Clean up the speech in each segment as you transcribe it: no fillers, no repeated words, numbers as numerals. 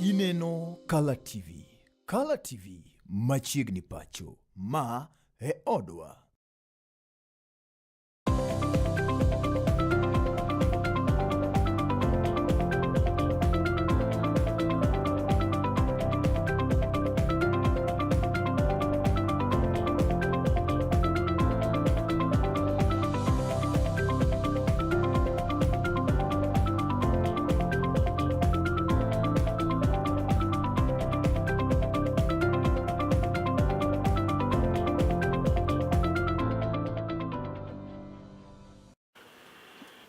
Ineno Kala TV. Kala TV machiegni pacho. Ma e odwa.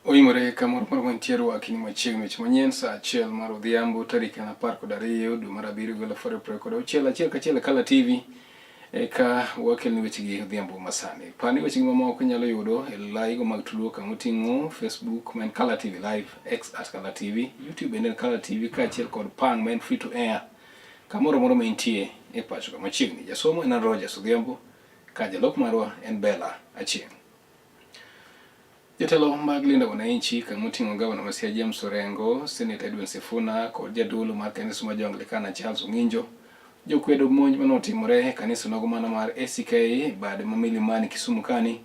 Oimore kamoro moro mantie rwaki ni machiegni weche manyien saa achiel mar odhiambo tarik en 12 dwe mar abiriyo higa 2026 achiel kachiel e Kala TV eka wakelni wechegi odhiambo masani. Par ni wechegi mamoko inyalo yudo e laigo mag tudruok kama oting'o Facebook ma en Kala TV Live, X at Kala TV, YouTube bende en Kala TV kaachiel kod Pang ma en free to air kamoro amora ma intie e pacho ka machiegni. Jasomo en an Rogers Odhiambo ka jalok marwa en Bella Achieng'. Jotelo mag Linda Wananchi kama oting'o gavana ma Siaya James Orengo, Seneta Edwin Sifuna kod jadolo mar kanisa ma jo-Anglikana Charles Ong'injo jokwedo monj mane otimore e kanisa nogo mana mar ACK bade ma Milimani Kisumu kani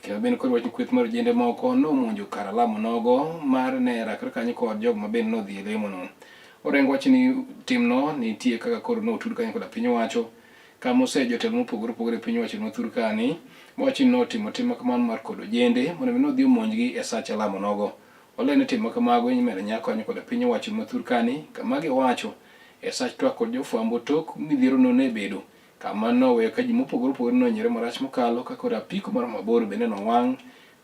kendo bende koro wach kweth mar ojende moko nomonjo kar alamo nogo mar ne rakre kanyo kod jogo ma bende nodhi e lemono. Orengo wacho ni timno nitie kaka koro notud kanyo koda piny owacho kama ose jotelo mopogore opogore e piny owacho ma thur kani mowacho ni notimo tim makamano mar kodo ojende mondo mi nodhi omonjgi e sach alamo nogo. Olero ni tim makamago imedo nyak kanyo koda piny owacho ma thur kani kama giwacho e sach twak kod jofwambo tok midhiero no ne bedo kama noweyo ka ji mopogore opogore nohinyore marach mokalo ka koro apiko moro mabor bende nowang'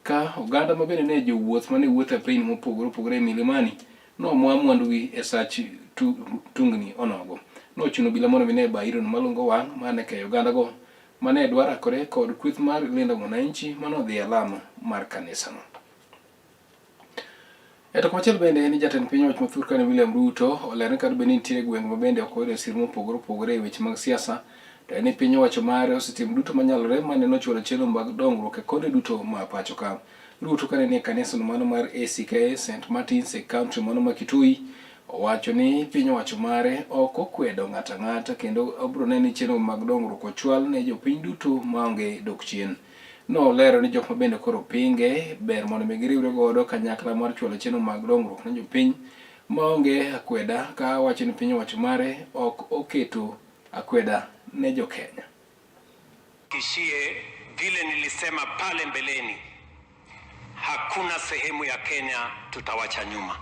ka oganda ma bende ne jowuoth mane wuotho e apeyni mopogore opogore e milimani Nomwa mwandugi e sach tungni onogo. Nochuno obila mondo mi ne ba irono malungo wang' mane keyo ogandago mane dwa rakore kod kweth mar Linda Mwananchi mane odhi e alama mar kanisano. E to komachielo bende ni jatend piny owacho ma Turkana William Ruto olero ni kata bed ni nitiere gwenge ma bende ok oyudo sir mopogore opogore e weche mag siasa to en ni piny owacho mare osetimo duto manyalore mane nochwalo chenro mag dongruok e konde duto ma pacho ka. Ruto kane nie kanisano mano mar ACK St Martins e kaunti mano ma Kitui owacho ni piny owacho mare ok okwedo ng'ato ang'ata kendo obiro neno ni chenro mag dongruok ochwal ne jopiny duto maonge dok chien. Nolero ni jok ma bende koro pinge ber mondo mi giriwre godo kanyakla mar chwalo chenro mag dongruok ne jopiny maonge akweda ka wacho ni piny owacho mare ok oketo akweda ne jokenya. Kishie vile nilisema pale mbeleni, hakuna sehemu ya Kenya tutawacha nyuma.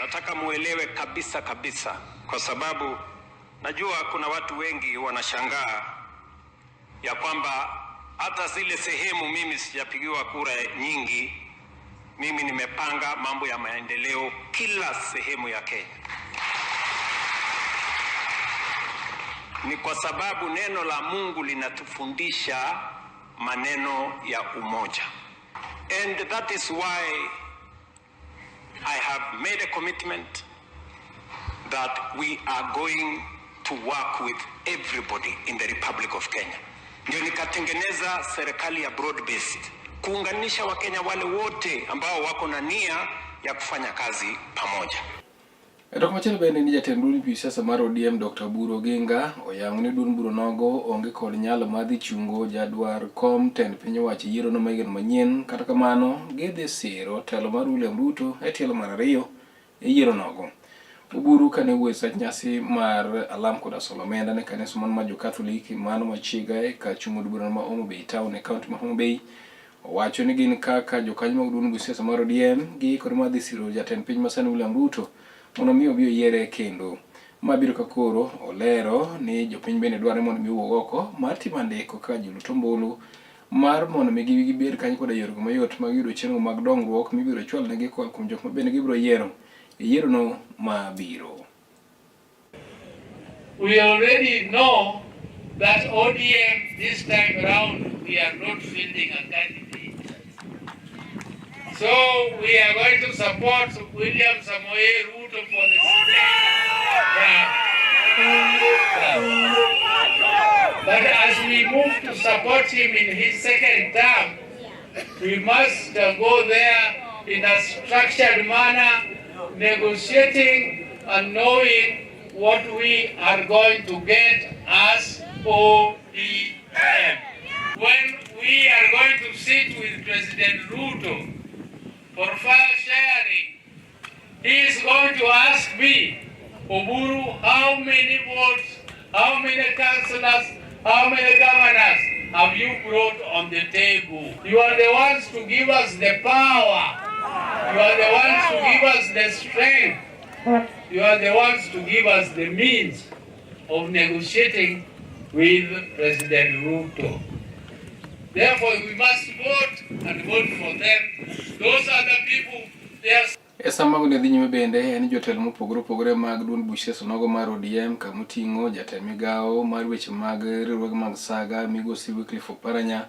Nataka muelewe kabisa kabisa, kwa sababu najua kuna watu wengi wanashangaa ya kwamba hata zile sehemu mimi sijapigiwa kura nyingi, mimi nimepanga mambo ya maendeleo kila sehemu ya Kenya. Ni kwa sababu neno la Mungu linatufundisha maneno ya umoja. And that is why I have made a commitment that we are going to work with everybody in the Republic of Kenya. Ndio nikatengeneza serikali ya broad based kuunganisha Wakenya wale wote ambao wako na nia ya kufanya kazi pamoja. E to komachielo bende ni jatend duond buch siasa mar ODM Dr. Oburu Oginga oyango ni duond bura nogo onge kod nyalo mar dhi chungo jadwar kom tend piny owacho e yiero no ma higano manyien. Kata kamano, gidhi siro telo mar William Ruto e tielo mar ariyo e yiero nogo. Oburu kane owuoyo e sach nyasi mar alam koda solo omenda ne kanisa mano mar jo-Catholic mano machiga e kar chung' od bura ma Homa Bay town e kaunti ma Homa Bay owacho ni gin kaka jokanyo mag duond buch siasa mar ODM giikore mar dhi siro jatend piny masani William Ruto mondo mi obi oyiere kendo. Ma biro ka koro olero ni jopiny bende dwaro mondo mi owuog oko mar timo andiko kaka jolut ombulu mar mondo mi gibed kanyo koda yorego mayot mag yudo chenro mag dongruok mibiro chwal negi koa kuom jok ma bende gibiro yiero e yierono mabiro. We already know that ODM this time round we are not fielding a candidate. So we are going to support William Samoei Ruto for the second term. But as we move to support him in his second term, we must go there in a structured manner, negotiating and knowing what we are going to get as ODM. When we are going to sit with President Ruto for file sharing, he is going to ask me, Oburu, how many votes, how many councillors, how many governors have you brought on the table? You are the ones to give us the power. You are the ones to give us the strength. You are the ones to give us the means of negotiating with President Ruto. Therefore, we must vote and vote for them. Those other people, they are E sama mago ne dhi nyime bende en jotelo mopogore opogore mag duond buch siasa nogo mar ODM kamoting'o jatend migawo mar weche mag riwruoge mag saga migosi Wycliffe Oparanya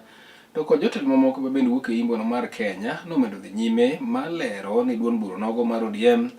to kod jotelo mamoko ma bende wuok e imbono mar Kenya nomedo dhi nyime mar lero ni duond bura nogo mar ODM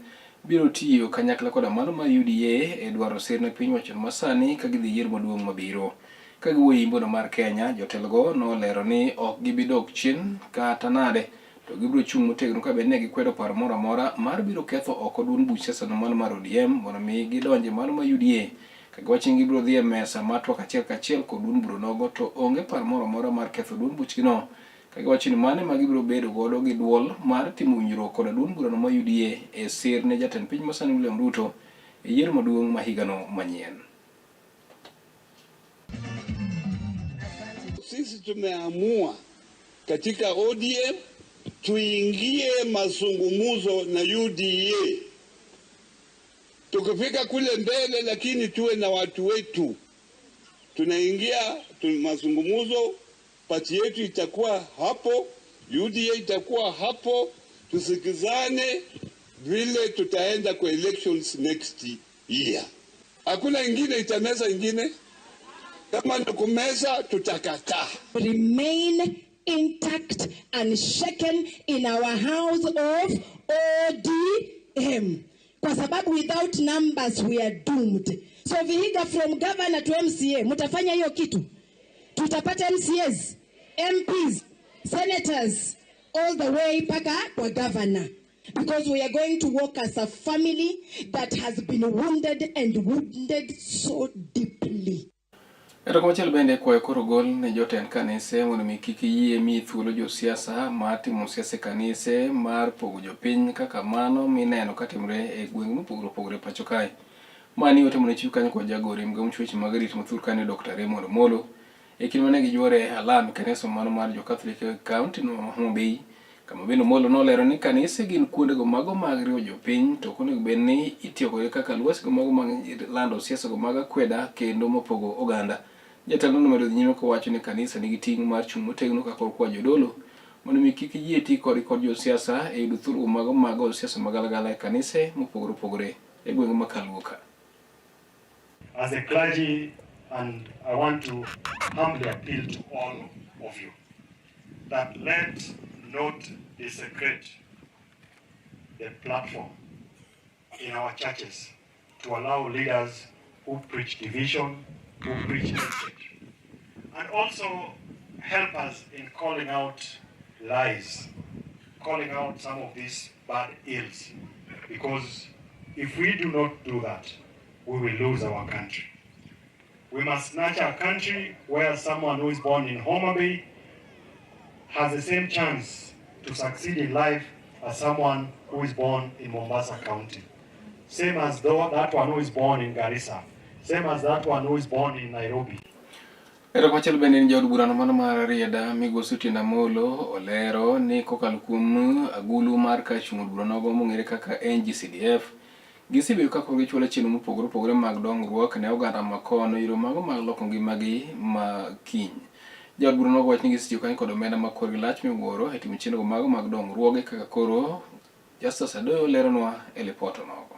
biro tiyo kanyakla koda mano mar UDA e dwaro sir ne piny wacho masani ka gidhi yiero maduong' mabiro. Ka giwuoyo e imbono mar Kenya, jotelogo nolero ni ok gibi dok chien kata nade to gibiro chung' motegno ka bed ni gikwedo paro moro amora mar biro ketho oko duond buch siasa no mano mar ODM mondo mi gidonje mano mar UDA ka giwacho ni gibiro dhi e mesa mar twak achiel kachiel kod duond bura nogo to onge paro moro amora mar ketho duond buchgino ka giwacho ni mano ema gibiro bedo godo gi duol mar timo winjruok koda duond burano mar UDA e sir ne jatend piny masani William Ruto e yiero maduong' ma higano manyien. Sisi tumeamua katika ODM tuingie mazungumzo na UDA. Tukifika kule mbele, lakini tuwe na watu wetu. Tunaingia mazungumzo, pati yetu itakuwa hapo, UDA itakuwa hapo, tusikizane vile tutaenda kwa elections next year. Hakuna ingine itameza ingine. Kama ni kumeza tutakataa. Remain intact and shaken in our house of ODM. Kwa sababu without numbers we are doomed. So Vihiga from governor to MCA, mtafanya hiyo kitu. Tutapata MCAs, MPs, senators, all the way mpaka kwa governor. Because we are going to work as a family that has been wounded and wounded so deeply. Kata komachielo bende kwayo koro gol ne jotend kanise mondo mi kik yie mi thuolo josiasa mar timo siasa e kanise mar pogo jopiny kaka mano mineno katimore e gwenge mopogore opogore pacho kae. Mani ote mane ochiw kanyo kod jagoro e migao weche mag rit mathur kanyo Dr. Raymond Omolo e kinde mane gijuore alam e kanisa mano mar jo-Catholic e kaunti no ma Homa Bay kama bende Omolo nolero ni kanise gin kuondego mago mag riwo jopiny to ok onego bed ni itiyo kodgi kaka lwasi go mago mag lando siasa go mag akweda kendo mapogo oganda. Jatelo nomedo dhi nyime kowacho ni kanisa nigi ting' mar chung' motegno ka koro kwa jodolo mondo mi kik yie ti kodgi kod josiasa e yudo thuolo mago mag goyo siasa magalagala e kanise mopogore opogore e gwenge ma Kaluo ka. As a clergy, and I want to humbly appeal to all of you that let not desecrate the platform in our churches to allow leaders who preach division, who preach hatred, and also help us in calling out lies, calling out some of these bad ills, because if we do not do that, we will lose our country. We must nurture a country where someone who is born in Homa Bay has the same chance to succeed in life as someone who is born in Mombasa County. Same as though that one who is born in Garissa. Same as that one who is born in Nairobi. Ero komachielo bende ni jaod burano mano mar Rarieda migosi Otiende Amollo olero ni kokalo kuom agulu mar kar chung' od bura nogo mong'ere kaka NGCDF gisebedo ka koro gichwalo chenro mopogore opogore mag dongruok ne oganda ma kono yore mago mag loko ngimagi ma kiny. Jaod bura nogo wacho ni gisetiyo kanyo kod omenda ma korgi lach miwuoro e timo chenro mago mag dongruoge kaka koro Justus Adoyo leronwa e lipot onogo.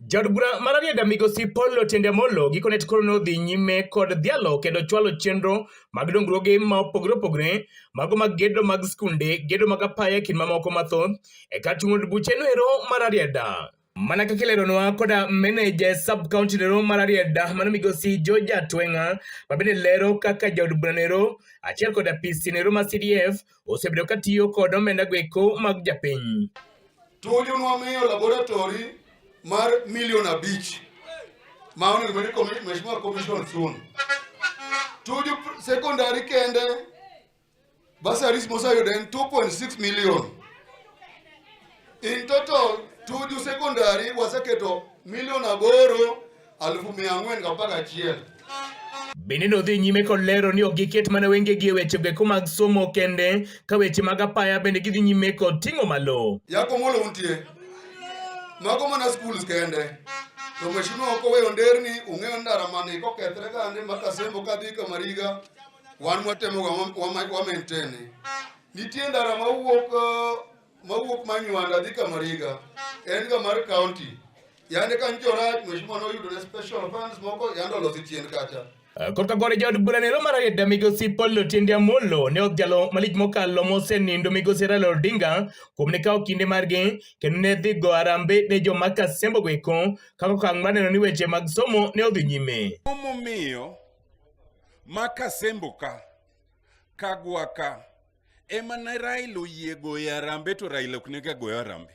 Jaod bura ma Rarieda migosi Paul Otiende Amollo gikone to koro nodhi nyime kod dhialo kendo chwalo chenro mag dongruoge ma opogore opogore mago mag gedo mag skunde, gedo mag apaya e kind mamoko mathoth e kar chung' od buche noero ma Rarieda. Mana kaka ileronwa koda meneja e sub county nero mar Rarieda mano migosi George Atweng'a ma bende lero kaka jaod bura nero achiel koda PC nero mar CDF osebedo ka tiyo kod omenda goeko mag japiny. Tuju nwamiyo laboratory mar milion 5 ma onego bed ni Mheshimiwa Commission soon. Tuju secondary kende bursaries moseyudo en 2.6 million. In total Tuju secondary waseketo milion 8,411. Bende nodhi nyime kod lero ni ok giket mana wengegi e weche goeko mag somo kende, ka weche mag apaya bende gidhi nyime kod ting'o malo. Yakomolo untie. Mago mana schools kende. To mheshimiwa ok oweyo nderni, ung'eyo ndara mane kokethre kande ma Kasembo kadhi Kamariga, wan watemoga wa maintain. Nitie ndara mawuok mawuok Manywanda dhi Kamariga, en ga mar county. Yande ka nyicho rach, mheshimiwa noyudo ne special funds moko yande olosi chien kacha. Korka kore jaod bura nero mar Rarieda migosi Paul Otiende Amollo ne odhialo malich mokalo mosenindo migosi Raila Odinga kuom ne kawo kinde margi kendo ne dhi go arambe ne joma Kasembo goeko kaka okang' mar neno ni weche mag somo ne odhi nyime. Momiyo ma Kasembo ka, Kagwa ka, ema ne Raila oyie goyo arambe to Raila ok ne ga goyo arambe.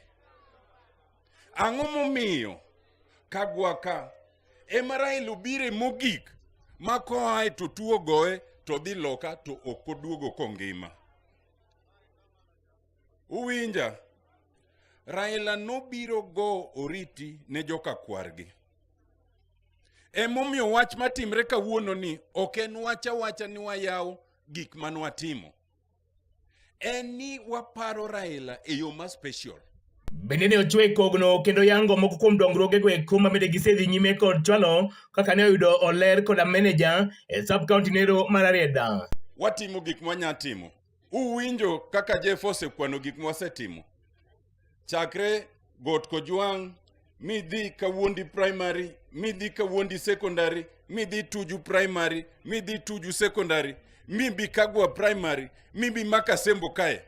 Ang'o momiyo Kagwa ka ema Raila obire mogik ma koae to tuo goye to dhi loka to ok oduogo kongima. Uwinja? Raila nobiro go oriti ne joka kwargi. Emomiyo wach matimre kawuono ni ok en wach awacha ni wayawo gik mane watimo. En ni waparo Raila e yo ma special. Bende ne ochwe kogno kendo yango moko kuom dongruogego eko ma bende gisedhi nyime kod chwalo kaka ne oyudo oler koda meneja e sub county nero mar Rarieda. Watimo gik mwanya timo. Uwinjo kaka Jeff osekwano gik mwasetimo. Chakre Got Kojwang' midhi Kawuondi Primary, midhi Kawuondi Secondary, midhi Tuju Primary, midhi Tuju Secondary, mibi Kagwa Primary, mibi Makasembo kae.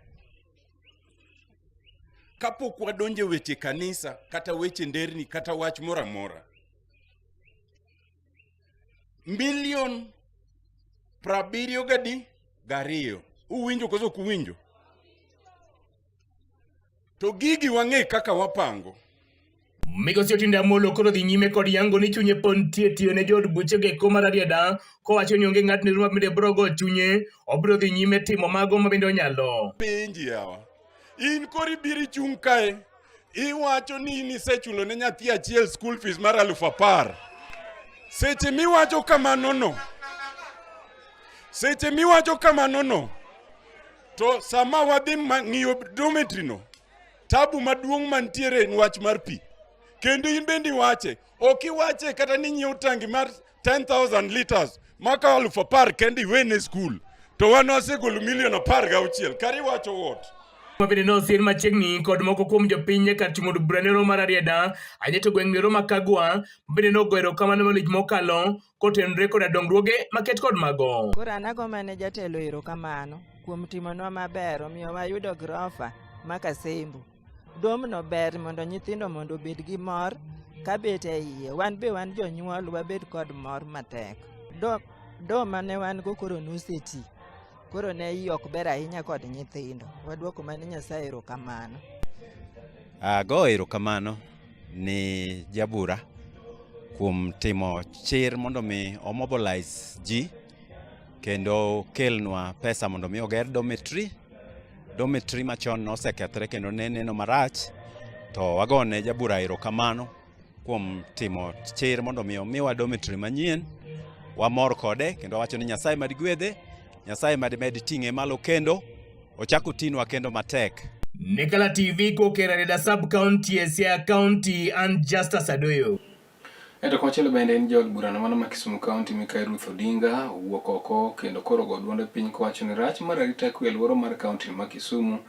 Kapok wadonjo e weche kanisa kata weche nderni kata wach moro amora, milion 72. Uwinjo koso ok uwinjo? To gigi wang'e kaka wapango. Migosi Otiende Amollo koro dhi nyime kod yango ni chunye pod nitie tiyo ne jood buche go eko mar Rarieda kowacho ni onge ng'atno ma bende biro go chunye, obiro dhi nyime timo mago ma bende onyalo. Penji yawa. In koro ibiro ichung' kae iwacho ni in isechulo ne nyathi achiel school fees mar 10,000. Seche miwacho kamano no, seche miwacho kamano no, to sama wadhi ng'iyo dormitory no, tabu maduong' mantiere en wach mar pi. Kendo in bende iwache, ok iwache kata ni nyiew tangi mar 10,000 liters makawo 10,000 kende iwene skul, to wan wasegolo milion 16, kar iwacho what? Ma bende nosir machiegni kod moko kuom jopiny kar chung' od bura nero mar Rarieda, ayeto gweng' nero ma Kagwa, ma bende nogo erokamano malich mokalo kotenore koda dongruoge maket kod mago. Koro an ago mane jatelo erokamano kuom timonwa maber, omiyo wayudo grofa ma Kasembo. Domno ber mondo nyithindo mondo obed gi mor kabet e iye. Wan be wan jonyuol wabed kod mor matek. Do mane wan go koro noseti. Koro ne iye ok ber ahinya kod nyithindo. Waduoko mane Nyasaye erokamano. Ago erokamano ni jabura kuom timo chir mondo mi omobilize ji kendo kelnwa pesa mondo mi oger dormitory. Dormitory machon nosekethre kendo ne neno marach, to wagone jabura erokamano kuom timo chir mondo mi omiwa dormitory manyien. Wamor kode kendo wawacho ni Nyasaye mad gwedhe, Nyasaye mad med ting'e malo kendo ochak otinwa kendo matek. Nekala TV kokera Rarieda Sub County e Siaya County and Justus Adoyo. Ento komachielo bende en jaod burano mano ma Kisumu County Mikayi Ruth Odinga owuok oko kendo koro go duonde piny kowacho ni rach mar arita kwe alwora mar county ma Kisumu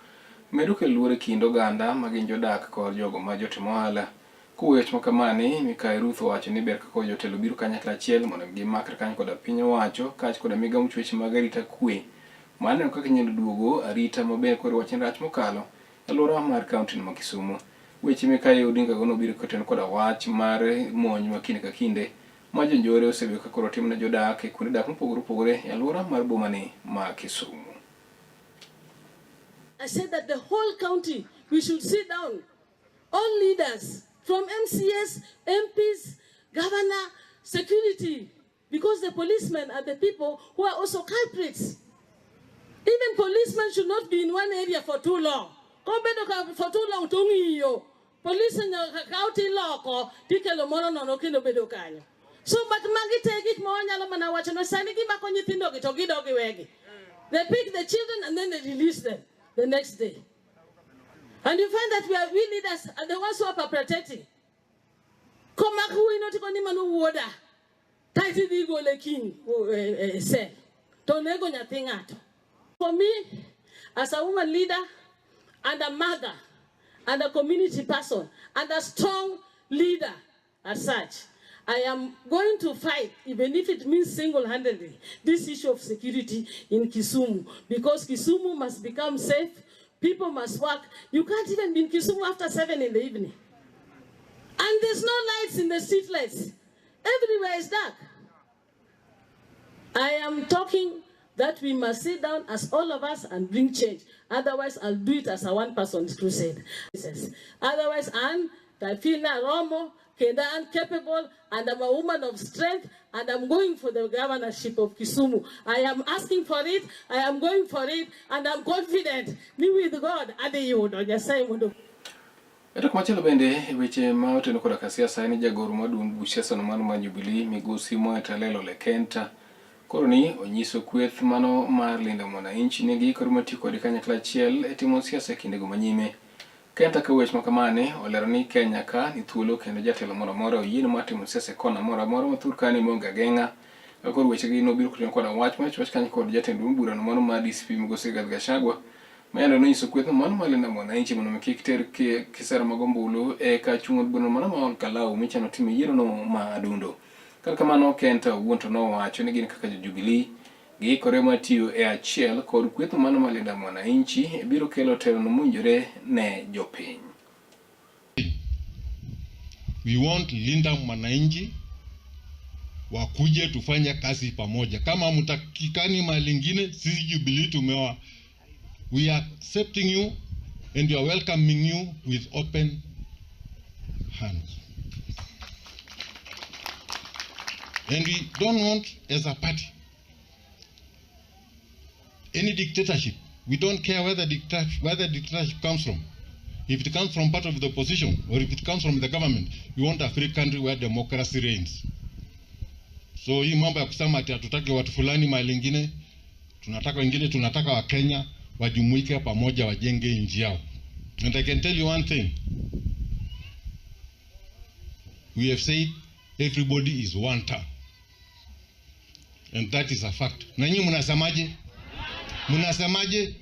medo kelo luoro e kind oganda ma gin jodak kod jogo ma jotim ohala. Kowuoyo wach makamani, Mikayi Ruth owacho ni ber kaka jotelo biro kanyakla achiel mondo gimakre kanyo koda piny owacho kaachiel koda migao mochiwo weche mag arita kwe mar neno kaka inyalo duogo arita maber kod wach rach mokalo e alwora mar kaunti ma Kisumu. Weche mikayi Odinga go nobiro kotenore koda wach mar monj ma kinde ka kinde ma jonjore osebedo ka koro timo ne jodak e kuonde dak mopogore opogore e alwora mar bomani ma Kisumu. I said that the whole county, we should sit down, all leaders, from MCS, MPs, governor, security, because the policemen are the people who are also culprits. Even policemen should not be in one area for too long. Kobedo for too long to ng'iyo. Police county loko tikelo moro nono kendo bedo kanyo. So but magi te gik ma wanyalo mana wacho no sani gimako nyithindo gi to gidok giwegi. They pick the children and then they release them the next day. And you find that we leaders are the ones who are perpetrating. Komak wuoyi no tiko ni mano wuoda. Kaeto idhi igole kiny cell. To onego nyathi ng'ato. For me, as a woman leader and a mother and a community person and a strong leader as such, I am going to fight, even if it means single-handedly, this issue of security in Kisumu, because Kisumu must become safe, people must work. You can't even be in Kisumu after 7 in the evening. And there's no lights in the street lights. Everywhere is dark. I am talking that we must sit down as all of us and bring change. Otherwise, I'll do it as a one-person crusade. Otherwise, I'm Tafina Romo, Kenda, I'm capable, and I'm a woman of strength, and I'm going for the governorship of Kisumu. I am asking for it, I am going for it, and I'm confident. Me with God, adhi yudo, Nyasaye mondo. Eto kumachielo bende weche ma otenore koda ka siasa en jagoro maduong' buch siasa no mano mar Jubilee migosi Moitalel Ole Kenta koro ni onyiso kweth mano mar Linda Mwananchi ni giikore mar tiyo kode kanyakla achiel e timo siasa e kindego manyime. Kenta ka wech makamani olero ni Kenya ka ni thuolo kendo jatelo moro amora oyiene mar timo siasa e kona moro amora ma thur ka ni maonge ageng'a. Ka koro wechegi nobiro koting'o koda wach mach kanyo kod jatend duond burano mano mar DCP migosi Rigathi Gachagua mayande nonyiso kweth mano mar Linda Mwananchi mondo kik ter kisera mag ombulu e kar chung' od burano mano ma Ol Kalou michano time yiero no ma Adundo. Kata kamano Kenta owuon to nowacho ni gin kaka jo Jubilee giikore mar tiyo e achiel kod kweth mano mar Linda Mwananchi biro kelo telo no mowinjore ne jopiny. We want Linda Mwananchi wakuje tufanye kazi pamoja. Kama mtakikani mahali ingine, sisi Jubilee tumewa, we are accepting you and we are welcoming you with open hands. And we don't want, as a party, any dictatorship. We don't care where the dictatorship comes from. If it comes from part of the opposition or if it comes from the government, we want a free country where democracy reigns. So hii mambo ya kusema ati hatutaki watu fulani mahali ingine, tunataka wengine, tunataka wa Kenya wajumuike pamoja wajenge nchi yao. And I can tell you one thing. We have said everybody is one term. And that is a fact. Na nyinyi mnasemaje? Mnasemaje?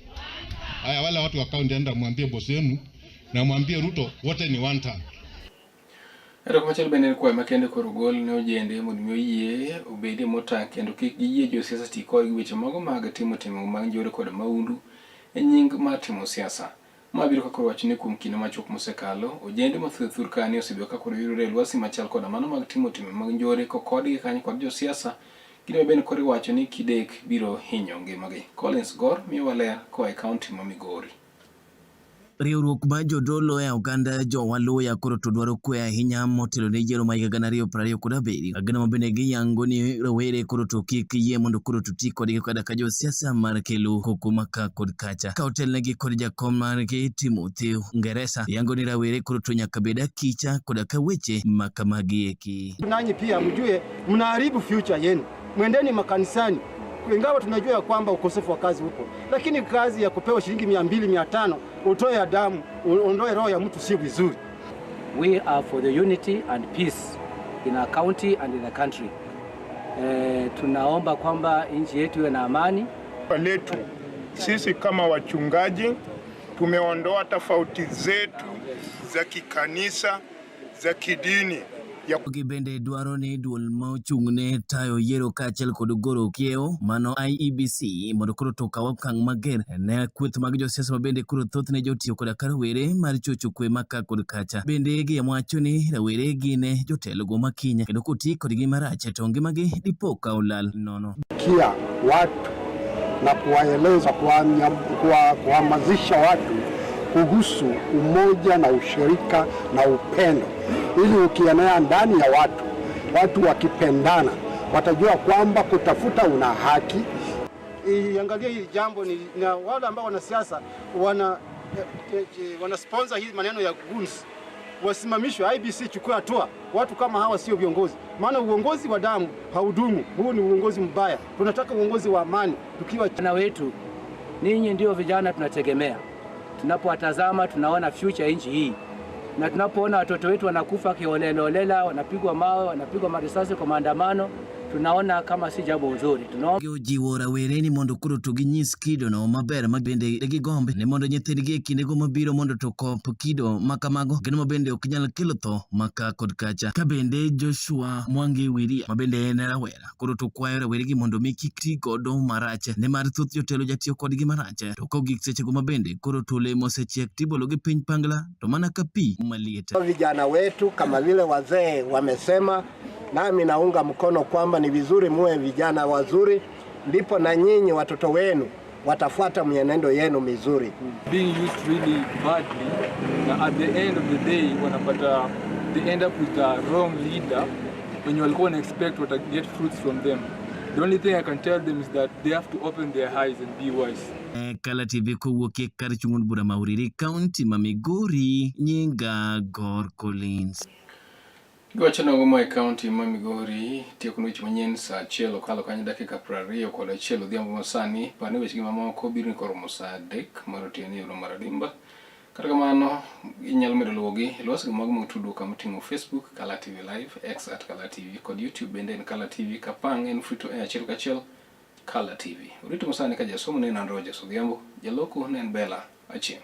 Haya, wale watu wa county, enda mwambie boss yenu na mwambie Ruto wote ni one term. Ero kumachielo bende en kwayo makende koro gol ne ojende mondo mi oyie obedie motang' kendo kik giyie josiasa ti kodgi weche mago mag timo timbe mag njore kod mahundu e nying mar timo siasa. Ma biro ka koro wacho ni kuom kinde machuok mosekalo, ojende mathoth thur kani osebedo ka koro yudore e lwasi machal koda mano mag timo timbe mag njore kokodgi kanyo kod josiasa, kinde ma bende koro iwacho ni kidek biro hinyo ngimagi. Collins Gor miyowa ler koa e kaunti ma Migori. Riwruok mar jodolo e oganda jo-Waluya koro to dwaro kwe ahinya motelo ne yiero ma higa 2027. Agano ma bende giyango ni rowere koro to kik yie mondo koro to ti kodgi kata ka josiasa mar kelo koko maka kod kacha. Ka otelnegi kod jakom margi Timothy Ngeresa, yango ni rawere koro to nyaka bed akicha koda ka weche makamagi eki. Nanyi pia mjue mnaharibu future yenu. Mwendeni makanisani. Ingawa tunajua ya kwamba ukosefu wa kazi upo, lakini kazi ya kupewa shilingi 200, 500, utoe ya damu, uondoe roho ya mtu si vizuri. We are for the unity and peace in our county and in the country. Tunaomba kwamba nchi yetu iwe na amani. Letu sisi kama wachungaji tumeondoa tofauti zetu za kikanisa, za kidini. ya Gi bende dwaro ni duol ma ochung' ne tayo yiero kaachiel kod goro kiewo mano IEBC mondo koro to okaw okang' mager ne kweth mag josiasa ma bende koro thothne jotiyo koda ka rowere mar chocho kwe ma ka kod kacha. Bende giwacho ni rawere gin jotelogo ma kiny kendo koti kodgi marach to ngimagi dipo ka olal nono. Kia watu na kuwaeleza, kuhamasisha watu kuhusu umoja na ushirika na upendo, ili ukienea ndani ya watu, watu wakipendana watajua kwamba kutafuta una haki. Iangalie hili jambo ni, na wale ambao wanasiasa wana sponsor hii maneno ya goons wasimamishwe. IEBC chukua hatua, watu kama hawa sio viongozi, maana uongozi wa damu haudumu. Huu ni uongozi mbaya. Tunataka uongozi wa amani. Tukiwa Vijana wetu, ninyi ndio vijana tunategemea. Tunapowatazama tunaona future ya nchi hii, na tunapoona watoto wetu wanakufa kiholelaholela, wanapigwa mawe, wanapigwa marisasi kwa maandamano, tunaona kama si jambo nzuri. Tunaomba Ojiwo rawere ni mondo koro to ginyis kidono maber ma bende gigombe ni mondo nyithindgi e kindego mabiro mondo to kop kido ma kamago kendo ma bende ok nyal kelo tho ma ka kod kacha. Ka bende Joshua Mwangi Wiria ma bende en rawera koro to kwayo raweregi mondo mi kik ti godo marach nimar thoth jotelo jatiyo kodgi marach to kogik sechego ma bende koro to olemo osechiek tibolo gi piny pangla to mana ka pi maliet. Vijana wetu kama vile wazee wamesema, nami naunga mkono kwamba ni vizuri muwe vijana wazuri, ndipo na nyinyi watoto wenu watafuata mwenendo yenu mizuri. Being used really badly, na at the end of the day wanapata they end up with the wrong leader wenye walikuwa wana expect wata get fruits from them. The only thing I can tell them is that they have to open their eyes and be wise. Kala TV kowuok e kar chung' od bura ma Uriri, kaunti ma Migori, nyinga Gor Collins. Giwacho nogo moa e kaunti ma Migori tieko weche manyien saa achiel okalo kanyo dakika 21 odhiambo masani. Par ni wechegi mamoko biro ni koromo saa 3 mar otieno e yorno mar Adimba. Kata kamano, inyalo medo luwogi e lwasi mag mag tudruok kama oting'o Facebook Kala TV Live, X at Kala TV kod YouTube bende en Kala TV, Kapang en free to air achiel kachiel Kala TV. Orito masani ka jasomo ne en Rogers Odhiambo, jaloko ne en Bella Achieng'.